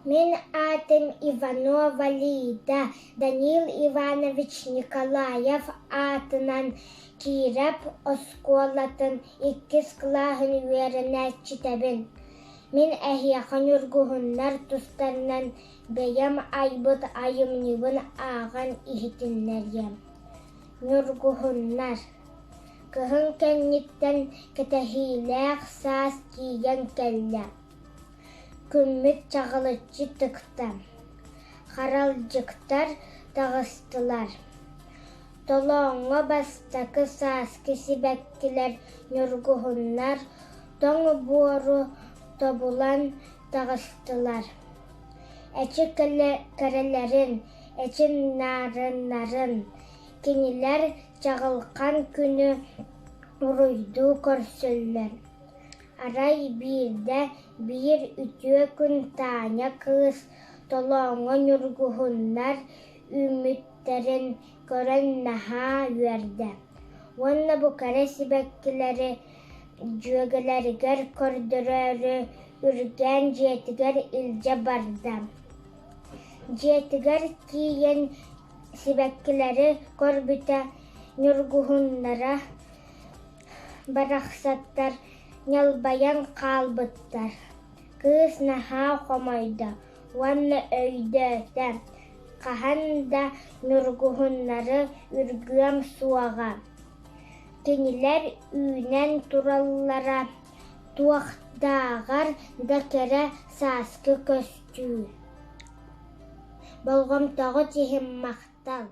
Мин аатым Иванова Лида Данил Иванович Николаев аатынан Киирэп оскуолатын иккис кылааһын үөрэнээччитэбин. Мин эһиэхэ ньургуһуннар тустарынан бэйэм айбыт айымньыбын ааҕан иһитиннэриэм. Ньургуһуннар Кыһын кэнниттэн кэтэһиилээх саас тиийэн кэллэ. Күммүт чаҕылыччы тыкта, харалдьыктар таҕыстылар. Толооҥҥо бастакы сааскы сибэккилэр ньургуһуннар тоҥ буору тобулан таҕыстылар. Эчи кэрэлэрин, эчи нарыннарын кинилэр чаҕылхан күнү уруйдуу көрсөллөр. Арай биирдэ биир үтүө күн Таня кыыс толооҥҥо ньургуһуннар үүммүттэрин көрөн наһаа үөрдэ уонна бу кэрэ сибэккилэри дьүөгэлэригэр көрдөрөөрү үргээн дьиэтигэр илдьэ барда. Дьиэтигэр тиийэн сибэккилэри көрбүтэ ньургуһуннара Барахсаттар ньалбайан хаалбыттар. Кыыс наһаа хомойдо уонна өйдөөтө, хаһан да ньургуһуннары үргүөм суоҕа. Кинилэр үүнэн тураллара туохтааҕар да кэрэ сааскы көстүү. Болҕомтоҕут иһин махтал.